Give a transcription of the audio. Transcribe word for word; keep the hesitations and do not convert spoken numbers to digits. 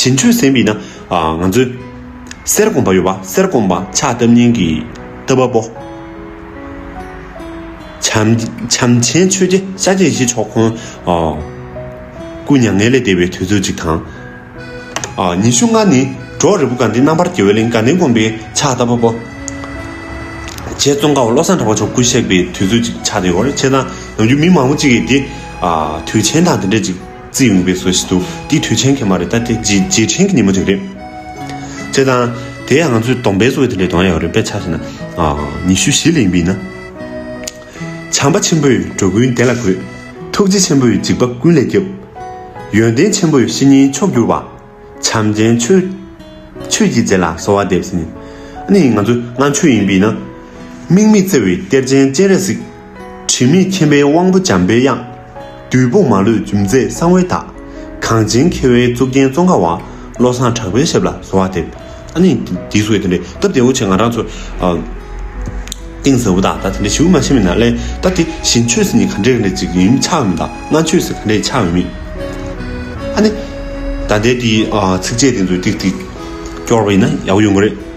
བྱིན་ཆོས་ཟེར་བ་ཡིན་ན། ཨ། ང་ཚོའི་གསེར་སྐོང་བ་ཡོད་པ། གསེར་སྐོང་བ་ཕྱག་བཏབ་མཁན་གྱི་ལྟ་བ་པོ། བྱམས་བྱམས་ཆེན་ཆོས་རྗེ་སྐྱབས་རྗེ་ཡེ་ཤེས་མཆོག་ཁོང་། ཨ། སྐུ་མྱ་ངན་ལས་འདས་པའི་དུས་ཚོད་ཅིག་དང་། ཨ། ཉི་ཤུ་ལྔ་ནི་འགྲོ་བ་རིལ་བུ་དགའ་ལྡན་རྣམ་པར་རྒྱལ་བའི་གླིང་དགའ་ལྡན་དགོན་པའི་ཕྱག་བཏབ་པ་པོ། རྗེ་ཙོང་ཁ་པ་བློ་བཟང་གྲགས་པ་མཆོག་སྐུ་གཤེགས་པའི་དུས་ཚོད་ཅིག་ཆགས་བསྡད་ཡོད་རེད། བྱས་ཙང་ནམ་རྒྱུན་མི་མང་པོ་ཅིག་གིས་འདི། ཨ། དུས་ཆེན་དང་དེ་འདྲ་ཅིག་བརྩི་ཡོང་པའི་བཟོ་ཞིག་འདུག་འདི་དུས་ཆེན་གང་ཡང་མ་རེད། ད་དེ་རྗེས་རྗེས་དྲན་གྱི་ཉིན་མོ་ཅིག་རེད། བྱས་ཙང་དེ་ཡང་ང་ཚོའི་སྡོམ་པའི་གཙོ་བོ་དེ་འདྲའི་གདོང་ཡོད་རེད། དཔེ་ཆ་བཞག་ན། ཨ། ཉི་ཤུ་བཞི་ལ་ཡིན་པ་ཡིན་ན། བྱམས་པ་ཆེན་པོས་འགྲོ་ཀུན་བདེ་ལ་འགོད། ཐུགས་རྗེ་ཆེན་པོས་འཇིགས་པ་ཀུན་ལས་སྐྱོབ། ཡོན་ཏན་ཆེན་པོས་བཤེས་གཉེན་མཆོག་གྱུར་པ། བྱམས་ཆེན་ཆོས་ཆོས་ཀྱི་རྗེ་ལ་གསོལ་བ་འདེབས་ཟེར། ཨ་ནི་ང་ཚོ་སྔ་ཆོས་ཡིན་པ་ཡིན་ན། དམིགས་མེད་བརྩེ་བའི་གཏེར་ཆེན་སྤྱན་རས་གཟིགས། དྲི་མེད་མཁྱེན་པའི་དབང་པོ་འཇམ་པའི་དབྱངས། བདུད་དཔུང་མ་ལུས་རྒྱུ་མཚན་གསང་བའི་བདག། གངས་ཅན་མཁས་པའི་གཙུག་རྒྱན་ཙོང་ཁ་པ། བློ་བཟང་གྲགས་པའི་ཞབས་ལ་གསོལ་བ་འདེབས། ཨ་ནི་འདི་ཚོ་དེ་འདྲའི་སྟབས་བདེ་བོ་བྱས་ང་རང་ཚོ། ཨ། གཏིང་ཟབ་པོ་དང་ད་དེ་འདྲ་ཞིབ་མ་ཤེས་མིན་ན་ལས། ད་དེ་བྱིན་ཆོས་ཟེར་མཁན་ག་འདྲས་ག་འདྲས་ཅིག་ཡིན་ཆགས་མིན་དང་། བསྔགས་ཆོས་ཟེར་ག་འདྲས་ཆགས་ཡོད་མིན། ཨ་ནི་ད་ལྟའི་དེའི། ཨ། ཚིགས་བཅད་དེ་ཚོ་ཏིག་ཏིག་སྐྱོར་བ་ཡིན་ན་ཡག་པོ་ཡོང་གི་རེད།